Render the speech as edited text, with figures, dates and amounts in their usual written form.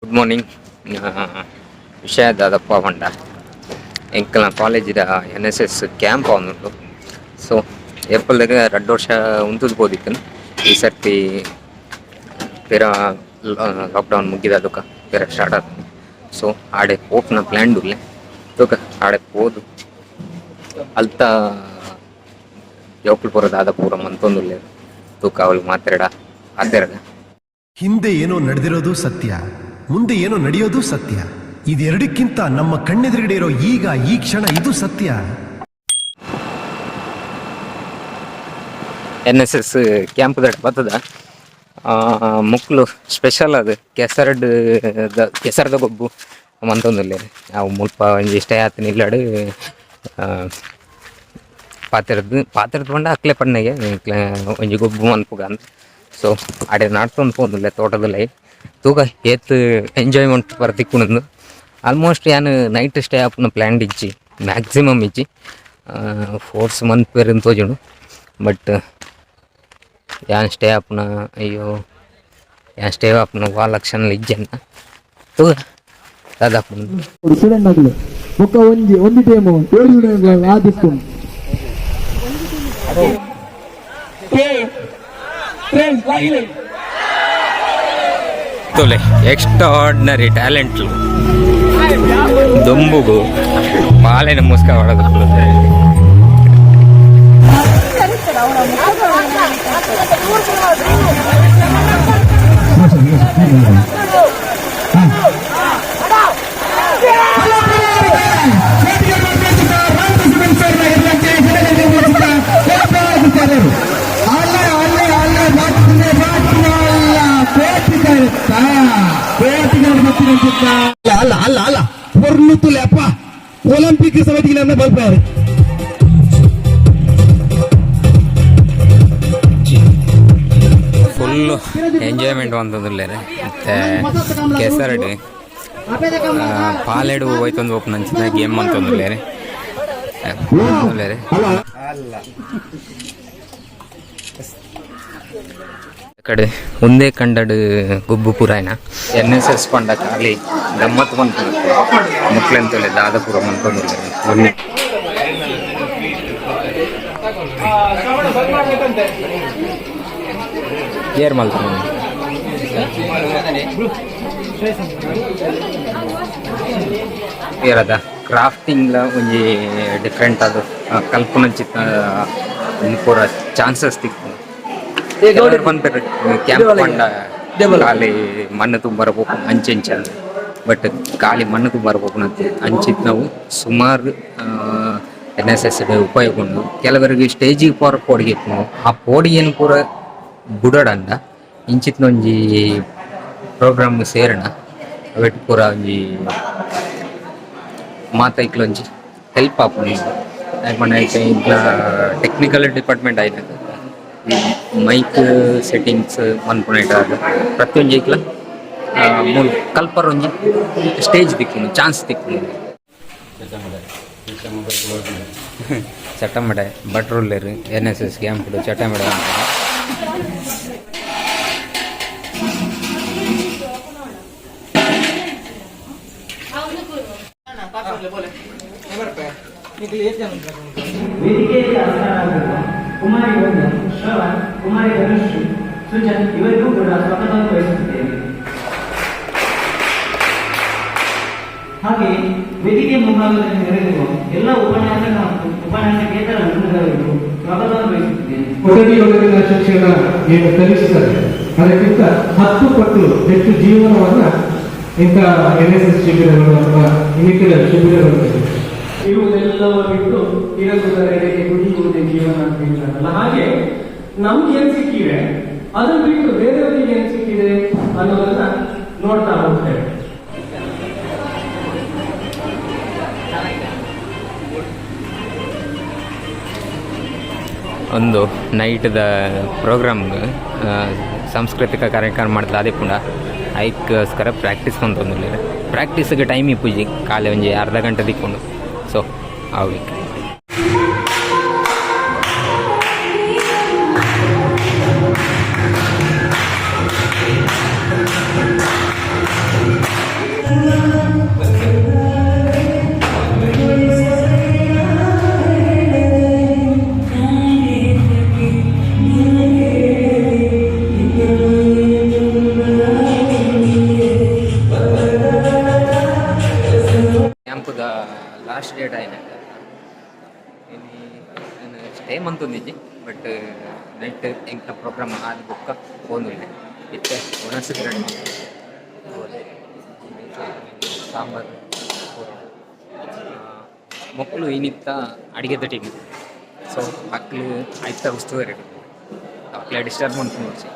Good morning. ವಿಷಯ ದಾದಪ್ಪ ಪಂಡ, ಎಂಕಲ್ನ ಕಾಲೇಜಿದ ಎನ್ S S camp ಆವೊಂದುಂಡು. ಸೊ ಏಪಲ್ದಗ ರಡ್ಡ್ ವರ್ಷ ಉಂತುದು ಪೋದಿತ್ತುಂಡು. ಈ ಸರ್ತಿ ಪಿರ ಲಾಕ್ಡೌನ್ ಮುಗಿದ ಬೊಕ ಪಿರ ಸ್ಟಾರ್ಟ್ ಆತುಂಡು. ಸೊ ಆಡೆ ಪೋಪುನ ಪ್ಲಾನ್ ಉಲ್ಲೆ. ತೂಕ, ಆಡೆ ಪೋದು ಅಲ್ತ ಜೋಕುಲು ಪೂರ ದಾದ ಪೂರ ಮಂತೊಂದುಲ್ಲೆರ್, ತೂಕ, ಅವ್ಲು ಮಾತೆರ್ಡ ಪಾತೆರ್ಗ. ಹಿಂದೆ ಏನೋ ನಡೆದಿರೋದು ಸತ್ಯ, ಮುಂದೆ ಏನೋ ನಡೆಯೋದು ಸತ್ಯ. ಇದೆರಡಕ್ಕಿಂತ ನಮ್ಮ ಕಣ್ಣೆದುರುಗಡೆ ಇರೋ ಈಗ ಈ ಕ್ಷಣ, ಇದು ಸತ್ಯ. ಎನ್ ಎಸ್ ಎಸ್ ಕ್ಯಾಂಪ್ ದಡ ಬತ್ತದ. ಮುಕ್ಲು ಸ್ಪೆಷಲ್ ಅದು ಕೆಸರ್ಡ್ ಕೆಸರ್ದ ಗೊಬ್ಬು ಮಂತೊಂದುಲ್ಲೆರ್. ಅವು ಮುಲ್ಪ ಒಂಜಿ ಸ್ಟೇ ಆತಿನ ಇಲ್ಲಡ್ ಪಾತೆರ್ದ್ ಪಾತೆರ್ದ್ ಪಂಡ ಅಕ್ಲೆ ಪಣ್ಣೆಗೆ ಒಂಜಿ ಗೊಬ್ಬು ಮನ್ಪುಗ ಅಂದ್. ಸೊ ಆಡೆ ನಾಡ್ತೊಂದು ಪೋವೊಂದುಲ್ಲೆ ತೋಟದುಲಯಿ. ತೂಕ, ಏತ್ ಎಂಜಾಯ್ಮೆಂಟ್ ಪೂರ ತಿಕ್ಕುಂಡು. ಆಲ್ಮೋಸ್ಟ್ ಯಾನ್ ನೈಟ್ ಸ್ಟೇ ಆಪುನ ಪ್ಲ್ಯಾನ್ ಇಜ್ಜಿ, ಮ್ಯಾಕ್ಸಿಮಮ್ ಇಜ್ಜಿ. ಫೋರ್ಸ್ ಮನ್ಪೆರ್ ತೋಜುಂಡು, ಬಟ್ ಯಾನ್ ಸ್ಟೇ ಆಪುನ, ಅಯ್ಯೋ, ಯಾನ್ ಸ್ಟೇ ಆಪುನ ವಾ ಲಕ್ಷಣ ಇಜ್ಜೆನ್ನ. ತೂಕ ದಾದ ಆಪುಂಡು. ಸ್ಟೂಡೆಂಟ್ ಆಗಲು ಬೊಕ್ಕ ಒಂಜಿ ಒಂಜಿ ಟೀಮ್ ಏಳು ಆದಿಪ್ಪು. ತೋಲೆ, ಎಕ್ಸ್ಟ್ರಾರ್ಡಿನರಿ ಟ್ಯಾಲೆಂಟ್ಲು. ದೊಂಬುಗು ಬಾಲೆನ ಮುಸ್ಕ ಹೊಡೆದು. ಅಲ್ಲ ಅಲ್ಲ ಅಲ್ಲ, ಪೊರ್ಲುತುಲೆ ಅಪ್ಪ. ಒಲಿಂಪಿಕ್ ಸಮಿತಿಗೆ ನನ್ನ ಬಲ್ಪಾರು. Full enjoyment ಅಂತಂದುಲ್ಲೇರೆ. ಮತ್ತೆ ಕೆಸರಡ್ ಪಾಲೆಡು ಹೋಯ್ತೊಂದು ಓಪನ್ ಅಂಚಿನ ಗೇಮ್ ಅಂತಂದುಲ್ಲೇರೆ ಉಲ್ಲೇರೆ. ಕಡೆ ಒಂದೇ ಕಂಡಡ್ ಗೊಬ್ಬು ಪೂರಾಯ್ನ. ಎನ್ ಎಸ್ ಎಸ್ ಪಂಡ ಖಾಲಿ ಗಮ್ಮತ್ ಮನ್ಪುನು. ಮುಕ್ಲೆಂತೊಲೆ ದಾದ ಪೂರ ಮನ್ಪೊಂದುಲ್ಲೆರ್. ಏರ್ ಮಲ್ತೊಂದು ಏರದ ಕ್ರಾಫ್ಟಿಂಗ್ಲ ಒಂಜಿ ಡಿಫ್ರೆಂಟ್ ಅದು ಕಲ್ಪುನಂಚಿತ್ತ ಪೂರ ಚಾನ್ಸಸ್ ತಿಕ್ಕುಂಡು. ಕೆಲವೆರ್ ಪನ್ಪೆರ್ ಕ್ಯಾಂಪ್ ಪಂಡ ಖಾಲಿ ಮಣ್ಣು ತುಂಬರ ಪೋಪುನು, ಅಂಚೆ ಇಂಚ. ಬಟ್ ಖಾಲಿ ಮಣ್ಣು ತುಂಬರ ಪೋಪುನತ್ತೆ, ಅಂಚಿತ್ನವು ಸುಮಾರು ಎನ್ ಎಸ್ ಎಸ್ ಉಪಯೋಗ ಉಂಡು. ಕೆಲವರಿಗೆ ಸ್ಟೇಜಿಗೆ ಪೋರ ಪೋಡಿಗೆ ಇಪ್ಪುಂಡು. ಆ ಪೋಡಿಗೆನ್ ಪೂರ ಬುಡೊಡಂಡ ಇಂಚಿತ್ನ ಒಂಜಿ ಪ್ರೋಗ್ರಾಮ್ ಸೇರಣ ಅವೆಟ್ ಪೂರ ಒಂಜಿ ಮಾತ ಒಂಜಿ ಹೆಲ್ಪ್ ಆಪುಂಡು. ದಾಯೆ ಪಂಡ ಐತ ಇಂಕ್ಲ ಟೆಕ್ನಿಕಲ್ ಡಿಪಾರ್ಟ್ಮೆಂಟ್ ಆಯ್ತದ, ಮೈಕ್ ಸೆಟ್ಟಿಂಗ್ಸ್ ಮನ್ಪುನೈಟ್ ಆದ್ ಪ್ರತಿಯೊಂಜಿ ಐಕ್ಲ ಮೂಲು ಕಲ್ಪರ ಒಂಜಿ ಸ್ಟೇಜ್ ತಿಕ್ಕುಂಡು, ಚಾನ್ಸ್ ತಿಕ್ಕುಂಡು. ಚಟ್ಟಂಬಡೆ ಭಟ್ರುಲ್ಲೆರ್. ಎನ್ ಎಸ್ ಎಸ್ ಕ್ಯಾಂಪ್ ಚಟ್ಟಂಬಡೆ. ವೇದಿಕೆಯಲ್ಲಿ ಆಸೀನರಾಗಿರುವ ಕುಮಾರಿ ವಂದ್ಯ, ಶ್ರವಣ್, ಕುಮಾರಿ ಧನುಶ್ರೀ, ಸುಜನ್ ಇವರಿಗೂ ಕೂಡ ಸ್ವಾಗತವನ್ನು ಬಯಸುತ್ತೇನೆ. ಹಾಗೆಯೇ ವೇದಿಕೆ ಮುಂಭಾಗದಲ್ಲಿ ನೆರೆದಿರುವ ಎಲ್ಲ ಉಪನ್ಯಾಸಕ ಮತ್ತು ಉಪನ್ಯಾಸಕೇತರ ವೃಂದದವರಿಗೂ ಸ್ವಾಗತವನ್ನು ಬಯಸುತ್ತೇನೆ. ಕೊಠಡಿಯೊಳಗಿನ ಶಿಕ್ಷಣ ಏನು ಕಲಿಸುತ್ತದೆ, ಅದಕ್ಕಿಂತ 10 ಪಟ್ಟು ಹೆಚ್ಚು ಜೀವನವನ್ನ ಇಂಥ ಎನ್ ಎಸ್ ಎಸ್ ಶಿಬಿರಗಳು ಅಥವಾ ಇನ್ನಿತರ ಶಿಬಿರಗಳು ನೀಡುತ್ತೆ. ಇರುವುದೆಲ್ಲವ ಬಿಟ್ಟು ಇರಗುವುದರೆಡೆಗೆ ದುಡಿಯುವುದೇ ಜೀವನ ಅಂತ ಹೇಳ್ತಾರಲ್ಲ, ಹಾಗೆ ನಮ್ಗೆ ಏನ್ ಸಿಕ್ಕಿದೆ, ಅದನ್ನ ಬಿಟ್ಟು ಬೇರೆಯವರಿಗೆ ಏನ್ ಸಿಕ್ಕಿದೆ ಅನ್ನೋದನ್ನ ನೋಡ್ತಾ ಹೋಗ್ತೇವೆ. ಒಂದು ನೈಟ್ದ ಪ್ರೋಗ್ರಾಮ್ಗೆ ಸಾಂಸ್ಕೃತಿಕ ಕಾರ್ಯಕ್ರಮ ಮಾಡ್ತದೆ. ಅದೇ ಪುಂಡ ಐಕ್ಕೋಸ್ಕರ ಪ್ರಾಕ್ಟೀಸ್ ಮಂತೊಂದುಲ್ಲೆರ್. ಪ್ರಾಕ್ಟೀಸ್ಗೆ ಟೈಮ್ ಇಪ್ಪುಜಿ, ಖಾಲಿ ಒಂಜಿ ಅರ್ಧ ಗಂಟೆ ತಿಕ್ಕುಂಡು. ಸೊ ಅವು ಲಾಸ್ಟ್ ಡೇಟ್ ಆಯಿನ. ಇನಿ ಸ್ಟೇ ಮಂತೊಂದಿಜ್ಜಿ, ಬಟ್ ನೈಟ್ ಎಂಕ್ಲ ಪ್ರೋಗ್ರಾಮ್ ಆದ್ ಬೊಕ್ಕ ಪೋಂದುಲ್ಲೆ. ಇತ್ತೆ ಒಣಸ್ ರೆಡಿ. ಸಾಂಬಾರ್ ಪೂರ. ಮೊಕ್ಕುಲು ಇನಿತ್ತ ಅಡಿಗೆದ ಟೀಮ್. ಸೊ ಅಕ್ಲು ಐತ ಉಸ್ತುವಾರಿ, ಅಕ್ಲೆ ಡಿಸ್ಟರ್ಬ್ ಮನ್ಪುನೊಡ್ಚಿ.